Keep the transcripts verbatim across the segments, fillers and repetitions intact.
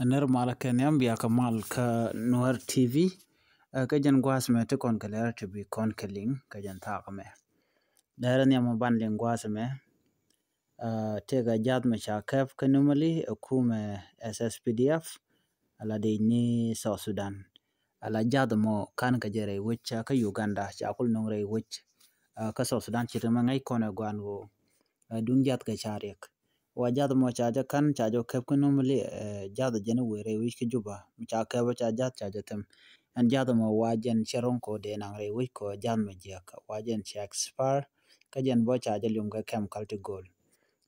Nɛr malä kɛ nhiam, bia kɛ mal kä Nuɛr T V. Ɛ, kä jɛn gua̱a̱th mɛ ti kɔn kɛ lɛr ti bi kɔn kɛ liŋ kä jɛn thaak mɛ. Dɛrɛ nhiam ban liŋ gua̱a̱th mɛ. Ɛ, tëëkɛ ja̱th mɛ ca kɛp kä Nimule ɛ kumɛ S S P D F, ala dec ni South Sudan. Ala ja̱th mɔ kan kɛ jɛ rɛy wec kä Uganda, ca kul nöŋ rɛy wec kä South Sudan, ce̱t mɛ ŋäc kɔn ɛ gua̱a̱n ɣöö duŋ ja̱th kɛ ca riɛk. Wa ja̱th mɔ ca jɛ ka̱n, ca jɛ kɛp kä Nimule, ɛ, ja̱th jɛn wëë rɛy wec kä Juba. Mi ca kɛp ca ja̱th ca jɛ them. Ɛn ja̱th mɔ wa jɛn cɛ ro̱ŋ kɔ dee naŋ rɛy wec kɔ ja̱th mɔ jiäk. Wa jɛn cɛ expire. Kä jɛn bɔ ca jɛ lium kɛ kɛm Kalti Gold.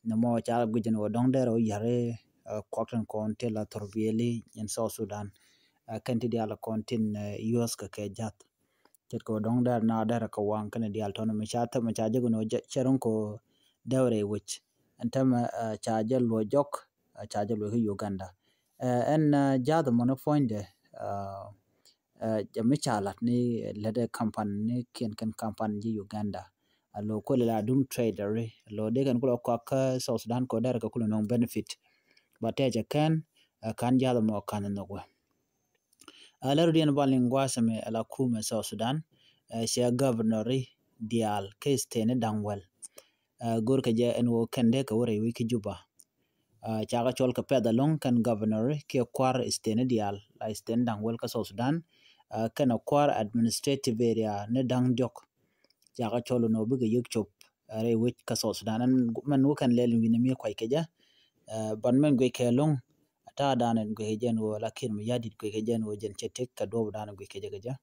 Nɛ mɔ ca guic jɛn wä dɔ̱ŋ dɛr wä yari, ɛ, kuak tin kɔn ti la thor bieli in South Sudan. Ɛ, kɛn ti dial kɔn tin, ɛ, yuɔth kɛ kɛ ja̱th. Ce̱tkɛ dɔ̱ŋ dɛr na dɛr kɛ waŋ kɛnɛ diaal tɔn mi ca thɛmɛ ca jɛ gɔnɔ cɛ ro̱ŋ kɔ dɛwrɛ wec. Ɛn tɛmɛ, ɛ, ca jɛ luɔ jɔk, ɛ, ca jɛ luɔ kä Uganda. Ɛ, ɛn, ɛ, jath mɔnɔ puɔ̱nydɛ, ɛ, ɛ, jɛ mi ca lat ni lɛtɛ kampan ni kiɛn kɛn kampan ji̱ Uganda. Ɛ, lo kuɛlɛ la duŋ trader ri lo dee kɛn kulɔ kɔak kä South Sudan kɔ dɛr kɛ kulɔ nɔŋ benefit. Ba tɛcɛ kɛn, ɛ, kan jath mɔ kan nhɔk wɛ. A lɛr diɛn ba liŋ gua̱a̱th ɛmɛ ala kumɛ South Sudan, ɛ, cɛ governor diaal kɛ state ni da̱ŋ wäl. Ɛ, go̱r kɛ jɛ ɛn wä kɛn dee kɛ wä rɛy wec kä Juba. Ɛ, cakɛ cɔl kɛ pɛth alɔŋ kɛn governor kiɛ kuar state ni diaal la state ni da̱ŋ wäl kä South Sudan. Ɛ, kɛn a kuar administrative area ni da̱ŋ diɔk. Cakɛ cɔl nɔ bikɛ yek cop, ɛ, rɛy wec kä South Sudan. Ɛn mɛn wä kɛn lɛl wi̱n mi kuac kɛ jɛ. Ɛ, ban mɛn guic kɛ lo̱ŋ. Ata dan ɛn guic kɛ jɛ ɛn wä la Kiir Mayardit guic kɛ jɛ ɛn wä jɛn cɛ tek kɛ duɔp dan guic kɛ jɛ kɛ jɛ.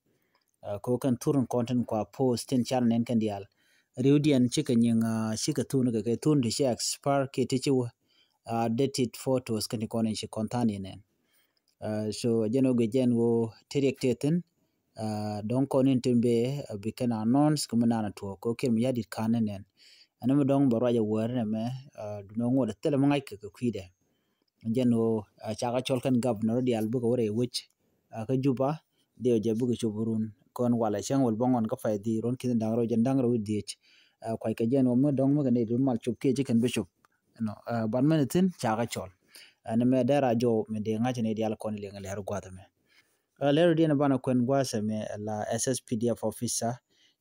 Ɛ, kɛ wä kɛn thur in kɔn tin kua post tin car nɛn kɛn diaal. Riw diɛn cikɛ nyiŋ, ɛ, cikɛ thun kɛ kɛ thun ti ci expire kɛ ti ci wä. Ɛ, dated photos kɛn ti kɔn in ci kɔn than in nɛn. Ɛ, so jɛn wä guic jɛ ɛn wä ti riɛk ti thin. Ɛ, dɔ̱ŋ kɔn in tin bee, ɛ, bi kɛn announce kɛ mi nan a tuɔɔk kɛ Kiir Mayardit kan ni nɛn. Ɛn mi dɔ̱ŋ bɛ ruac a wäär nɛ mɛ, ɛ, dunɛ ŋuɔt a thilɛ mi ŋa̱c kɛ kɛ kui̱dɛ. Jɛn wä, ɛ, cakɛ cɔl kɛn governor diaal bikɛ wä rɛy wec, ɛ, kä Juba, diɛ jɛ bikɛ cop run. Kɔn walɛ cäŋ wäl bä ŋuan kä pay dhiec, ruɔ̱n ki̱n da̱ŋ rɛw jɛn da̱ŋ rɛw wi̱c dhiec. Ɛ, kuac kɛ jɛn wä mi dɔ̱ŋ mi kɛ nɛy ti mal cop kiɛ ci kɛn bi cop. Ɛnɔ, ɛ, ban mɛn thin cakɛ cɔl. Ɛn mɛ dɛr a jɔw mi dee ŋa̱c ni diaal kɔn liŋ lɛr gua̱th mɛ. Ɛ, lɛr diɛn banɛ kuɛn gua̱th mɛ la S S P D F officer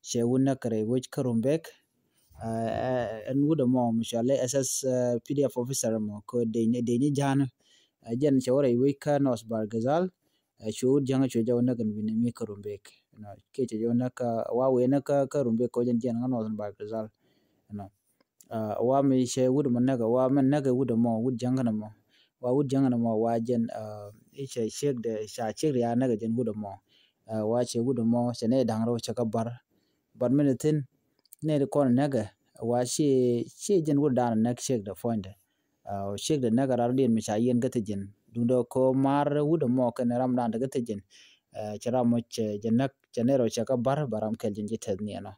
cɛ wun näk rɛy wec kä Rumbek. Ɛ, ɛ, ɛn wut ɛmɔ mi cɔal S S P D F officer mɔ kɛ deny, deny ja̱a̱n. Ɛ, jɛn cɛ wä rɛy wec kä North Bahr el Ghazal. Ɛ, cu wut ja̱ŋ cu jɛ wä näk ɛn wi̱n mi kä Rumbek. Ɛnɔ, kiɛ cɛ jɛ wä näk kä, wa wee näk kä, kä Rumbek kɛ wä jɛn jiɛn kä North Bahr el Ghazal. Ɛnɔ. Ɛ, wa mi cɛ wut mɔ näk, wa mɛn näk wut mɔ, wut ja̱ŋ kɛn mɔ. Wa wut ja̱ŋ kɛn mɔ, wa jɛn, ɛ, i̱ cɛ ciek dɛ, ca ciek dɛ ya näk jɛn wut mɔ. Ɛ, wa cɛ wut mɔ, cɛ nɛ da̱ŋ rɛw cɛ kä bar. Bar mɛn thin, nɛ di kɔn näk, wa ci, ci jɛn wut dan näk ciek dɛ puɔ̱nydɛ. Ɛ, ciek dɛ näk rar diɛn mi ca yɛn kä thi̱ji̱n. Duundɛ kɔ mar wut mɔ kɛn ram dan dɛ kä thi̱ji̱n. Ɛ, cɛ ram mɔ cɛ jɛ näk, cɛ nɛ rɔ cɛ kä bar, ba ram kɛl jɛn ji̱ tɛth ni ɛnɔ.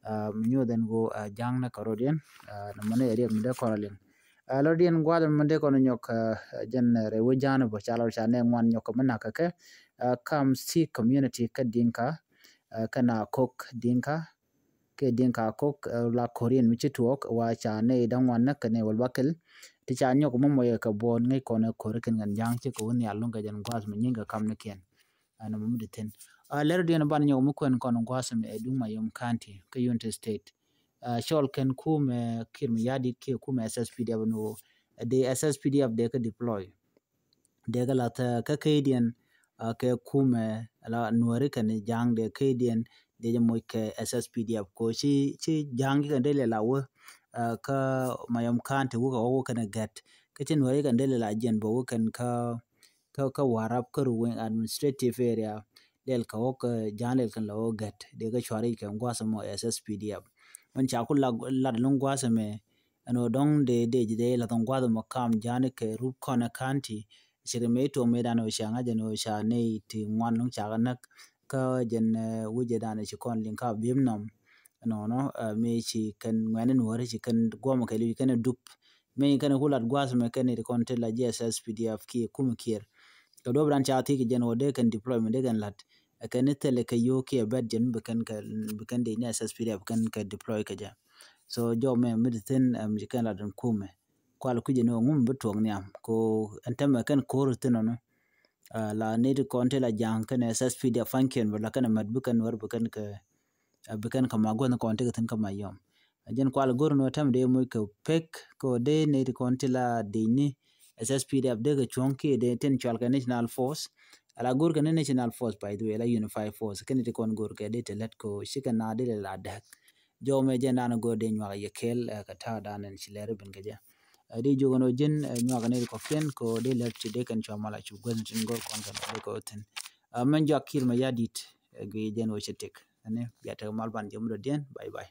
Ɛ, mi nyuɔth ɛn ɣöö, ɛ, ja̱ŋ ni kɛ rɔ̱diɛn, ɛ, nɛ mɛn ɛ riɛk mi dee kɔn liŋ. Ɛ, lɔ̱diɛn gua̱a̱th mi dee kɔn nyɔk, ɛ, jɛn, ɛ, rɛy wec ja̱a̱n bä ca lɔr ca nɛ ŋuan nyɔk mi nak kɛ kɛ, ɛ, kam si community kä Dinka, ɛ, kä na kok Dinka, kɛ Dinka kok, ɛ, la ko̱riɛn mi ci tuɔɔk, wa ca nɛ i̱ da̱ŋ wan näk kɛ nɛ wäl bakɛl. Ti ca nyɔk mi mɔyɛ kɛ buɔ̱ɔ̱n ŋäc kɔn ɛ ko̱ri kɛn kɛn ja̱a̱ŋ cikɛ wä nhial luŋ kɛ jɛn gua̱a̱th mi nyiŋ kɛ kam ni kiɛn. Ɛn mɔ mi di thin. A lɛr diɛn ban nyɔk mi kuɛn kɔn gua̱a̱th mi ɛ duŋ Mayom County kä Unity State. Ɛ, cɔl kɛn kumɛ Kiir Mayardit kiɛ kumɛ S S P D F ni wä. Ɛ, dee S S P D F dee kä deploy. Dee kä lath, ɛ, kä key diɛn, ɛ, kɛ kumɛ la Nuɛri kɛn ja̱a̱ŋ dee key diɛn dee jɛ moc kɛ S S P D F ko ci, ci ja̱a̱ŋ kɛ dee lɛ la wä, ɛ, kä Mayom County wä kɛ wä kɛn gɛt. Kä ci Nuɛri kɛn dee lɛ la jiɛn bä wä kɛn kä, kä, kä Warap kä Ruweng administrative area. Lɛl kɛ wä kɛ ja̱a̱ŋ lɛl kɛn la wä gɛt. Dee kä cuari kɛ gua̱th mɔ S S P D F. Mɛn ca ku lat, lat luŋ gua̱th mɛ. Ɛn ɣöö dɔ̱ŋ dee, dee, dee lath ɛn gua̱th ɛmɔ kam ja̱a̱ni kɛ Rup Kɔnɛ County. Cɛ ri mëë tuɔɔk mëë dan ɣöö ca ŋa̱c ɛn ɣöö ca nɛy ti ŋuan luŋ ca kɛ näk. Kä jɛn, ɛ, wecɛ dan ci kɔn liŋ ka bi̱i̱m nɔm. Ɛnɔnɔ, ɛ, mëë ci kɛn ŋuɛ̈ni Nuɔ̱ɔ̱ri ci kɛn guɔmɛ kɛ li̱w kɛn ɛ dup. Mëë kɛn ɛ ku lat gua̱th mɛ kɛn ɛ ti kɔn ti la ji̱ S S P D F kiɛ kumɛ Kiir. Kɛ duɔ̱p dan ca thiec kɛ jɛn ɣöö dee kɛn deployment dee kɛn la̱t. Ɛ kɛn ni thilɛ kɛ yio̱w kiɛ bɛt jɛn bi kɛn kɛ, bi kɛn dee ni S S P D F bi kɛn kɛ deploy kɛ jɛ. So jɔw mɛ mi di thin, ɛ, mi ci kɛn la den kumɛ. Kual kui̱c ni ɣöö ŋum bi tuɔɔk nhiam. Ko ɛn tɛmɛ kɛn ko̱r thin ɔnɔ. La nɛy ti kɔn ti la ja̱a̱ŋ kɛnɛ S S P D F function bä la kɛnɛ mät bi kɛn wär bi kɛn kɛ bi kɛn kɛ ma guäth kɔn ti kɛ thi̱n kä Mayom. Jɛn kual go̱r ni wä tɛm dee moc kɛ pek kɛ wä dee nɛy ti kɔn ti la di̱cni S S P D F dee kɛ cuɔ̱ŋ kiɛ dee tin cual kɛ National Force. Ala go̱r kɛ ni National Force, by the way, la Unified Force kɛn ti kɔn go̱r kɛ dee ti lät kɛ wä cikɛ na dee lɛ la däk. Jɔw mɛ jɛn dan go̱r dee nyuak yɛ kɛl kɛ ta̱a̱ dan ɛn ci lɛr bin kɛ jɛ. Dee jogän wä ji̱n nyuak ni kɔkiɛn kɛ wä dee lät ti dee kɛn cual mala cu guäth tin go̱r kɔn kɛn dee kɛ wä thi̱n. Mɛn jɔak kir mɛ ya dit gui jɛn wä ci tik. Ɛn bia tek mal ban jɛ mudɔ diɛn. Bye bye.